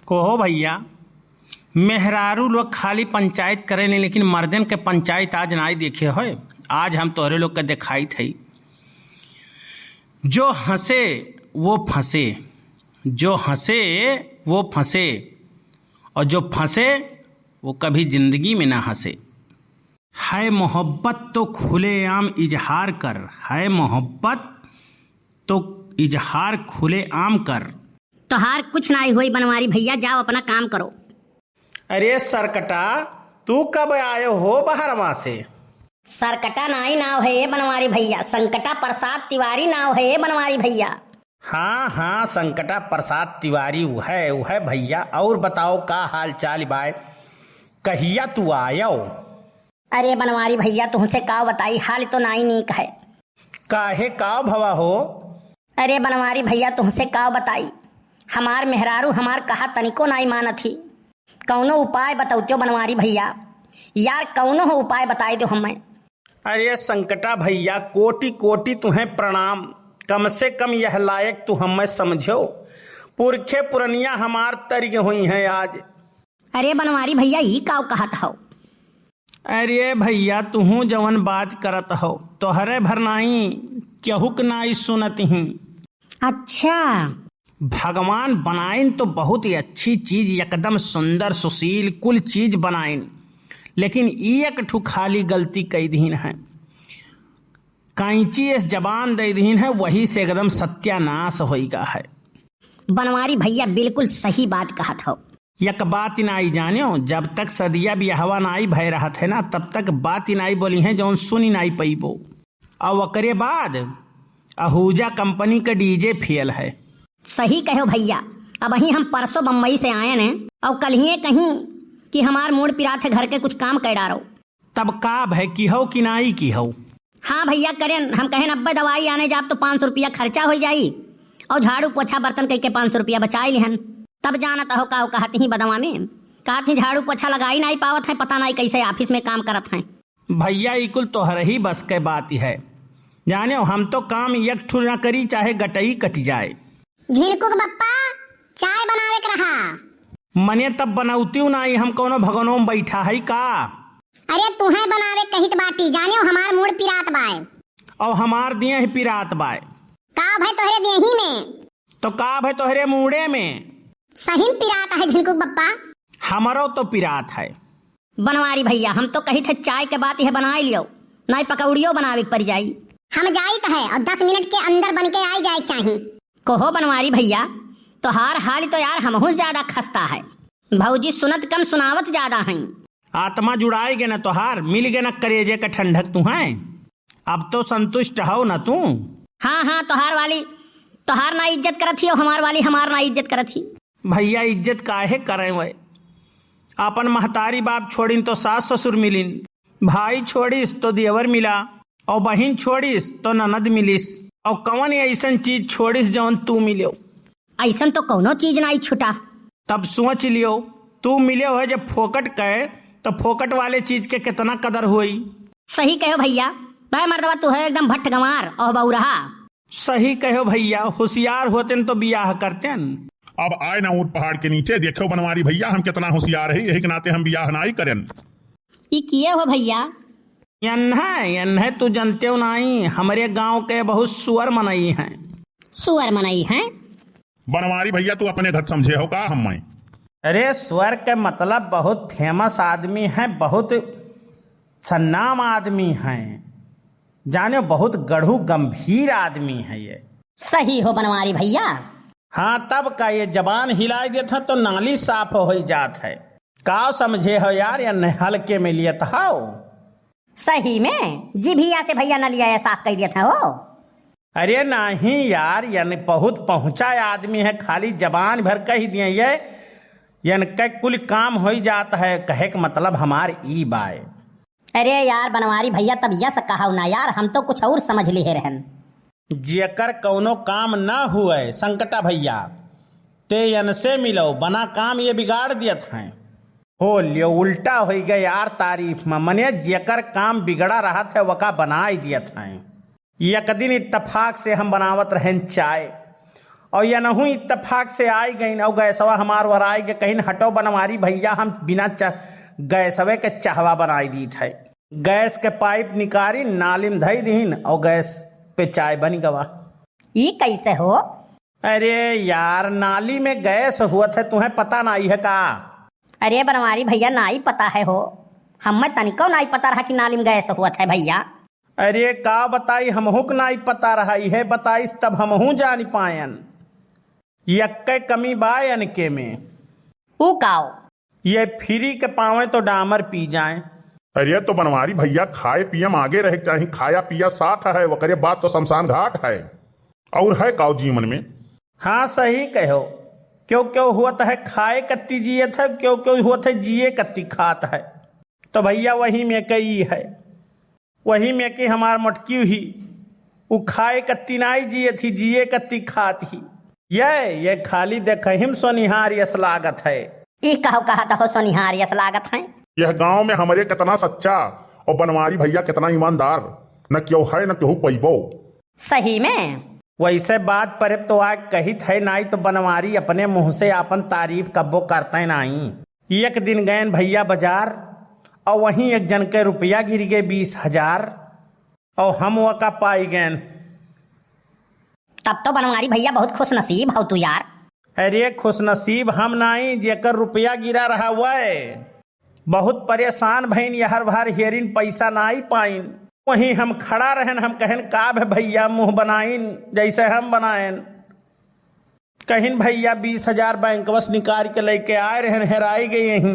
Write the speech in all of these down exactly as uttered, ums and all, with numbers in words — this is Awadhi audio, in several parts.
कहो भइया, मेहरारू लोग खाली पंचायत करेले, लेकिन मर्दन के पंचायत आज नाई देखे होए। आज हम तोहरे लोग के देखाइत हई। जो हंसे वो फंसे, जो हंसे वो फंसे, और जो फंसे वो कभी जिंदगी में ना हंसे। है मोहब्बत तो खुलेआम इजहार कर, है मोहब्बत तो इजहार खुलेआम कर। तोहार कुछ नाई होई बनवारी भइया, जाओ अपना काम करो। अरे सरकटा, तू कब आयो हो बहरवा से? सरकटा नाई नाव है ये बनवारी भइया, संकटा प्रसाद तिवारी नाव है ये बनवारी भइया। हाँ, हाँ, संकटा प्रसाद तिवारी उहै, उहै भइया। और बताओ, का हाल चाल बाय? कहिया तू आयो? अरे बनवारी भइया, तुहसे काव बताई, हाल तो नाई नीक है। काहे, काव भवा हो? अरे बनवारी भइया, तुहसे काव बताई, हमार मेहरारू हमार कहा तनिको नाई मानत ही। कौनो उपाय बतौत्यो बनवारी भइया, यार कौनो हो उपाय बताई दो हमें। अरे संकटा भइया, कोटि कोटि तुहें प्रणाम। कम से कम यह लायक तू हमें समझो। पुरखे पुरनिया हमार तरिग हुई हैं आज। अरे बनवारी भइया, ई काव कहत हौ? अरे भइया, तुहूँ जवन बात करत हौ, तोहरे भर नाई, केहू के नाई सुनत ही। अच्छा। भगवान बनाइन तो बहुत ही अच्छी चीज, एकदम सुंदर सुशील कुल चीज बनाइन, लेकिन ई एक ठो खाली गलती कई दीन है। कैंची इस जबान दे दीन है, वही से एकदम सत्यानाश होइगा है। बनवारी भइया बिल्कुल सही बात कहत हौ। एक बात नाई जान्यो, जब तक सदिया बियाहवा नाई भय रहत है ना, तब तक बात नाई बोली है जौन सुनी नाई पइबो। और ओकरे बाद अहूजा कंपनी के डीजे फेल है। सही कहो भइया, अबहीं हम परसों बम्बई से आएन है और कल्हिये कहीं कि हमार मूड़ पिरात है, घर के कुछ काम कर डारो। तब का भय, किहौ कि नाई किहौ? हाँ भइया करेन, हम कहेन अब्बे दवाई आने जाब तो पाँच सौ रुपया खर्चा होइ जाई और झाड़ू पोछा बर्तन कइके पाँच सौ रुपया बचाई लिहन। तब जानत हो का कहत ही बदवा में, कहत ही झाड़ू पोछा लगाई नाई पावत हैं, पता नाई कैसे office में काम करत हैं। भइया, ई कुल तोहरे ही बस के बात है। जान्यो, हम तो काम एक ठो न करी, चाहे गटई कटि जाए। झिनकू के बप्पा, चाय बनावे के रहा। मने तब बनौतिउ नाई, हम कौनो भगवनो में बैठा है का? अरे तुहें बनावे कहित बाटी, जान्यो हमार मूड़ पिरात बाय। और हमार दिए ही पिरात बाय। का भय तोहरे देही में? तो का भय तोहरे मूड़े में? सही में पिरात है झिनकू के बप्पा। हमरो तो पिरात है। बनवारी भइया, हम तो कहित है चाय के बात यह बनाई लियो, नाई पकौड़ियो बनावे के पड़ जाई। हम जाइत है और दस मिनट के अंदर बन के आई जाए के चाही। कहो बनवारी भइया, तोहार हाल तो यार हमहू से ज्यादा खस्ता है। भौजी सुनत कम सुनावत ज्यादा हैं। आत्मा जुड़ाए गे न तोहार, मिल गे न करेजे का ठंडक तू हैं। अब तो संतुष्ट हो न तू? हाँ, हाँ, तोहार वाली तोहार ना इज्जत करत ही और हमार वाली हमार ना इज्जत करत ही। भइया, इज्जत काहे करें वै? आपन महतारी बाप छोड़िन तो सास ससुर मिलिन, भाई छोड़िस तो देवर मिला, और बहिन छोड़िस तो ननद मिलिस, और कवन ऐसन चीज छोड़िस जवन तू मिल्यो? ऐसन तो कौनो चीज नाई छुटा। तब सोच लियो, तू मिल्यो है जब फोकट के, तो फोकट वाले चीज के कितना कदर होई। सही कहो भइया, भाई मर्दवा तू है एकदम भट्ट गंवार और बउरहा। सही कहो भइया, होशियार होतेन तो बियाह करतेन। अब आए ना ऊंट पहाड़ के नीचे, देखो बनवारी भइया, हम कितना होशियार है, यही के नाते हम बियाह नाई करेन। ई किए हो भइया? यन्हे, यन्हे तू जनते हो नाई, हमरे गांव के बहुत सुअर मनई हैं। सुअर मनई हैं? बनवारी भइया, तू अपने घर समझे हो का हमें? अरे, सुअर के मतलब बहुत famous आदमी हैं, बहुत सन्नाम आदमी हैं, जाने बहुत गढ़ू गंभीर आदमी हैं ये। सही हो बनवारी भइया। हाँ, तब का ये जबान हिलाए देत है तो नाली साफ हो जात है। का समझे हो यार, या न हल्के में लियत हो? सही में जिभिया से भइया नलिया ये साफ कर देत है हो। अरे नहीं यार, यानी बहुत पहुंचा आदमी है, खाली जबान भर कह दिए ये, यानी के कुल काम हो जात है। कहे के मतलब हमार ई बाय। अरे यार बनवारी भइया, तब यस कहौ ना यार, हम तो कुछ और समझ लिहे रहन। जेकर कौनो काम ना हुए संकटा भइया, ते यनसे मिलो, बना काम ये बिगाड़ दियत हैं। हो लियो, उल्टा होई गए यार तारीफ में, मने जेकर काम बिगड़ा रहत है वका बनाई दियत हैं। एक दिन इत्तफाक से हम बनावत रहन चाय, और यनहू इत्तेफाक से आइ गइन और गैसवा हमार ओराइ के कहिन, "हटो बनवारी भइया, हम बिना च-, गैसवे के चहवा बनाइ दीत है।" गैस के पाइप निकारिन, नाली में धइ दिहिन और गैस पे चाय बनि गवा। ई कैसे हो? अरे यार, नाली में गैस होत है, तुहैं पता नाहीं है का? अरे बनवारी भइया, नाहीं पता है हो, हम्मै तनिको नाहीं पता रहा कि नाली में गैस होत है भइया। अरे का बताई, हमहूँ के नाहीं पता रहा, इहै बताइस तब हमहूँ जानि पाएन। यक्कै कमी बा एनके में। ऊ काओ? ये फ्री के पावें तो डामर पी जाएं। अरे तो बनवारी भइया, खाए पिए में आगे रहे के चाही, खाया पिया साथ है, ओकरे बाद तो शमशान घाट है। और है काओ जीवन में? हाँ, सही कहो। क्यों क्यों होत है खाए कत्ती जियत है, क्यों क्यों होत है जिए कत्ती खात है। तो भइया वही में कई है, वही में कि हमार मोटकी ही, उ खाए कत्ती नाई जियत ही, जिए कत्ती खात ही। ये, ये खाली देखहिम सोनिहार यस लागत है। ई काओ कहत हो सोनिहार यस लागत है? यह गांव में हमरे कितना सच्चा और बनवारी भइया कितना ईमानदार, न क्यों है न केहू पैबो। सही में? वैसे बात पर तो आग कहित है, नाई तो बनवारी अपने मुंह से आपन तारीफ कब्बो करते नाई। एक दिन गएन भइया बाजार, और वहीं एक जन के रुपया गिर गए बीस हजार, और हम वका पाई गएन। तब तो बनवारी भइया बहुत खुशनसीब हो तू यार। अरे खुशनसीब हम नाई, जेकर रुपया गिरा रहा वह। बहुत परेशान भइन, यहर भर हेरिन, पैसा नाई पाइन। वहीं हम खड़ा रहन, हम कहन, "का भे भइया, मुंह बनाइन जैसे हम बनाएन?" कहिन, "भइया, बीस हजार बैंकवा से निकाल के लेके आए रहन, हेराई गए ही।"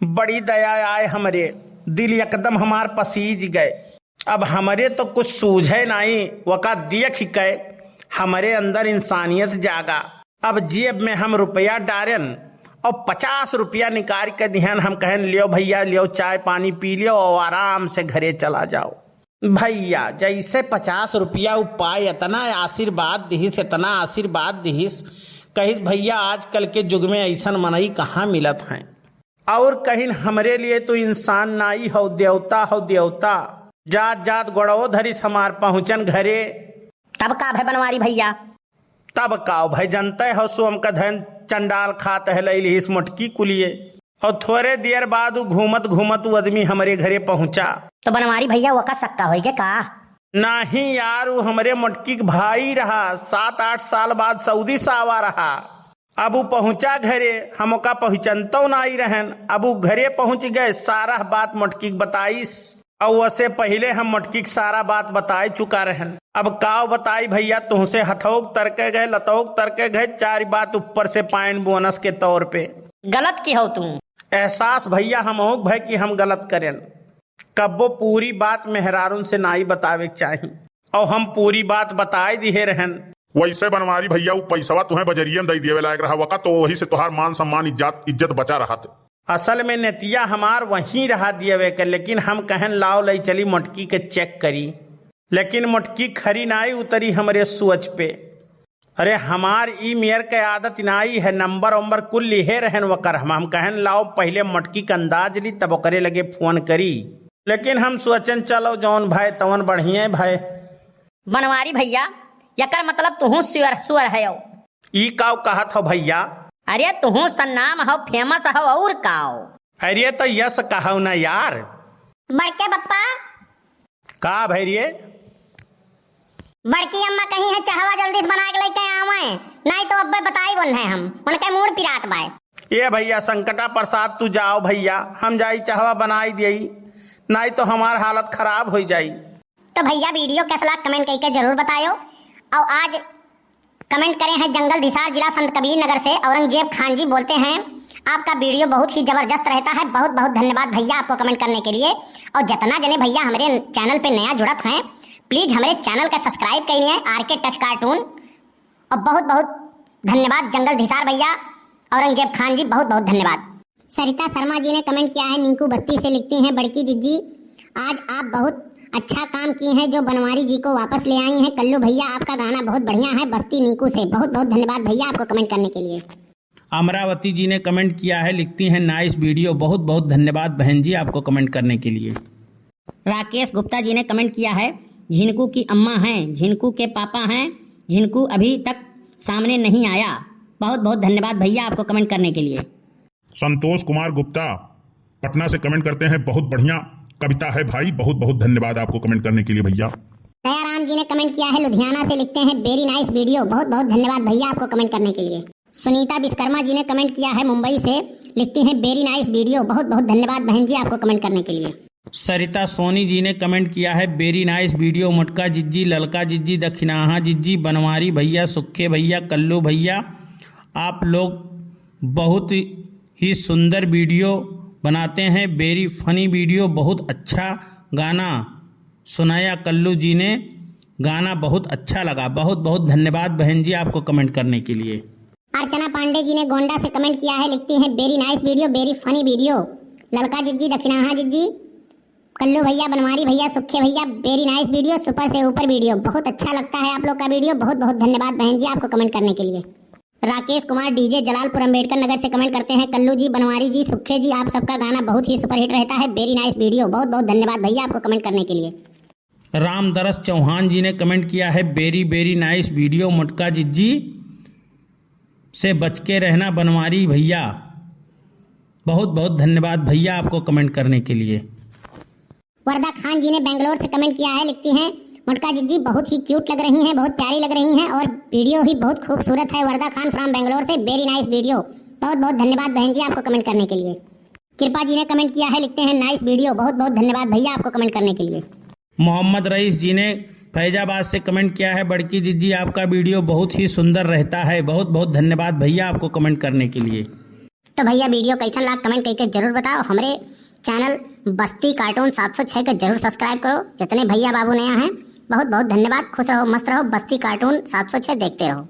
बड़ी दया आए हमरे, दिल एकदम हमार पसीज गए। अब हमरे तो कुछ सूझे नाई, वका देख के हमरे अंदर इंसानियत जागा। अब जेब में हम रुपया डारेन और पचास रुपया निकाल के दिहन, हम कहन, "लियो भइया, लियो, चाय पानी पी लियो और आराम से घरे चला जाओ।" भइया, जैसे पचास रुपया उ पाए, इतना आशीर्वाद दिहिस, इतना आशीर्वाद दिहिस, कहिस, "भइया, आजकल के युग में ऐसन मनई कहाँ मिलत हैं?" और कहिन, "हमरे लिए तू इंसान नाई हो, देवता हो, देवता।" जात जात गोड़वो धरिस हमार, पहुँचन घरे। तब का भे बनवारी भइया? तब का भे, जनते हो, सोम का धन चंडाल खात है, लई लिहिस मोटकी कुलिए। और थोरे देर बाद उ घूमत घूमत उ आदमी हमरे घरे पहुँचा। तो बनवारी भइया, वका सक्का होई गे का? नाहीं यार, उ हमरे मोटकी के भाई रहा, सात आठ साल बाद सऊदी से आवा रहा। अब उ पहुँचा घरे, हम ओका पहुँचनतौ नाई रहन। अब उ घरे पहुँच गए, सारा बात मोटकी के बताइस। और वसे पहिले हम मोटकी के सारा बात बताए चुका रहन। अब काव बताई भइया तुहसे, हथौक तरके गए, लतौक तरके गए, चार बात ऊपर से पाइन बोनस के तौर पे। गलत की हो तू? एहसास भइया हमहू के भय कि हम गलत करेन। कब्बो पूरी बात मेहरारून से नाई बतावे के चाही। और हम पूरी बात बताए दिहे रहन। वैसे बनवारी भइया, उ पैसवा तुहें बजरियन दई देवे लायक रहा वका, तो वही से तोहार मान सम्मान, इज्जत, इज्जत बचा रहत। असल में नेतिया हमार वहीं रहा दियवे के, लेकिन हम कहन लाव लई चली मोटकी के चेक करी, लेकिन मोटकी खरी नाई उतरी हमरे सोच पे। अरे हमार ई मेर के आदत नाई है, नंबर वंबर कुल लिहे रहन वकर। हम, हम कहन लाव पहिले मोटकी के अंदाज ली तब ओकरे लगे फोन करी, लेकिन हम सोचन चलो जौन भय तवन बढ़िया भय। बनवारी भइया, एकर मतलब तुहूँ सुअर, सुअर हयो। ई काव कहत हो भइया? अरे तुहूँ सन्नाम हो, famous हो, और काव? अरे तो यस कहौ ना यार। बड़के बप्पा। का भई रे? बड़की अम्मा कही है चहवा जल्दी से बना के लेके आवे, नाई तो अब्बे बताई बोल है हम, उनके मूड पिरात बाय। ए भइया संकटा प्रसाद, तू जाओ भइया, हम जाई चहवा बनाई देई, नाई तो हमार हालत खराब होई जाई। तो भइया video कैसा लगा comment करके जरूर बतायो। और आज comment करे हैं जंगल धिसार, जिला संत कबीर नगर से औरंगजेब खान जी, बोलते हैं, "आपका video बहुत ही जबरदस्त रहता है।" बहुत बहुत धन्यवाद भइया आपको comment करने के लिए। और जितना जने भइया हमरे channel पे नया जुड़त हैं, please हमरे channel का subscribe करिए, आर के टच cartoon। और बहुत बहुत धन्यवाद जंगल धिसार भइया, औरंगजेब खान जी, बहुत बहुत धन्यवाद। सरिता शर्मा जी ने comment किया है, नीकू बस्ती से लिखती हैं, "बड़की जिज्जी, आज आप बहुत अच्छा काम की हैं जो बनवारी जी को वापस ले आई हैं। कल्लू भइया, आपका गाना बहुत बढ़िया है।" बस्ती नीकू से बहुत बहुत धन्यवाद भइया आपको comment करने के लिए। अमरावती जी ने comment किया है, लिखती हैं, "Nice video।" बहुत बहुत धन्यवाद बहन जी आपको comment करने के लिए। राकेश गुप्ता जी ने comment किया है, "झिनकू की अम्मा हैं, झिनकू के पापा हैं, झिनकू अभी तक सामने नहीं आया। बहुत बहुत धन्यवाद भैया आपको कमेंट करने के लिए। संतोष कुमार गुप्ता पटना से कमेंट करते हैं, बहुत बढ़िया कविता है भाई, बहुत बहुत धन्यवाद आपको कमेंट करने के लिए भैया। दयाराम जी ने कमेंट किया है लुधियाना से, लिखते हैं, "Very nice video।" बहुत बहुत धन्यवाद भैया आपको कमेंट करने के लिए। सुनीता विश्वकर्मा जी ने कमेंट किया है मुंबई से, लिखती हैं, "Very nice video।" बहुत बहुत धन्यवाद बहन जी आपको कमेंट करने के लिए। सरिता सोनी जी ने कमेंट किया है, "Very nice video।" मोटका जिज्जी, ललका जिज्जी, दखिनाहा जिज्जी, बनवारी भैया, सुखे भैया, कल्लू भैया, आप लोग बहुत ही सुंदर वीडियो बनाते हैं, very funny video। बहुत अच्छा गाना सुनाया कल्लू जी ने, गाना बहुत अच्छा लगा। बहुत बहुत धन्यवाद बहन जी आपको कमेंट करने के लिए। अर्चना पांडे जी ने गोंडा से कमेंट किया है, लिखती हैं, "Very nice video, very funny video।" ललका जिज्जी, दखिनाहा जिज्जी, कल्लू भैया, बनवारी भैया, सुखे भैया, very nice video, सुपर से ऊपर वीडियो। बहुत अच्छा लगता है आप लोग का वीडियो। बहुत बहुत धन्यवाद बहन जी आपको कमेंट करने के लिए। राकेश कुमार डीजे जलालपुर अंबेडकर नगर से कमेंट करते हैं, "कल्लू जी, बनवारी जी, सुखे जी, आप सबका गाना बहुत ही सुपरहिट रहता है, very nice video।" बहुत बहुत धन्यवाद भैया आपको कमेंट करने के लिए। रामदरस चौहान जी ने कमेंट किया है, "Very very nice video मोटका जिज्जी, से बच के रहना बनवारी भैया।" बहुत बहुत धन्यवाद भैया आपको कमेंट करने के लिए। वरदा खान जी ने बेंगलोर से कमेंट किया है, लिखती हैं, "मोटका जिज्जी बहुत ही क्यूट लग रही हैं, बहुत प्यारी लग रही हैं और वीडियो भी बहुत खूबसूरत है।" वरदा खान फ्रॉम बेंगलोर से, "Very nice video।" बहुत बहुत धन्यवाद बहन जी आपको कमेंट करने के लिए। कृपा जी ने कमेंट किया है, लिखते हैं, "Nice video।" बहुत बहुत धन्यवाद भैया आपको कमेंट करने के लिए। मोहम्मद रईस जी ने फैजाबाद से कमेंट किया है, "बड़की जिज्जी आपका वीडियो बहुत ही सुंदर रहता है।" बहुत बहुत धन्यवाद भैया आपको कमेंट करने के लिए। तो भैया वीडियो कैसन लाग कमेंट करके जरूर बताओ। हमरे चैनल बस्ती कार्टून सात सौ छह के जरूर सब्सक्राइब करो। जितने भैया बाबू नया हैं, बहुत बहुत धन्यवाद। खुश रहो, मस्त रहो, बस्ती कार्टून सात सौ छह देखते रहो।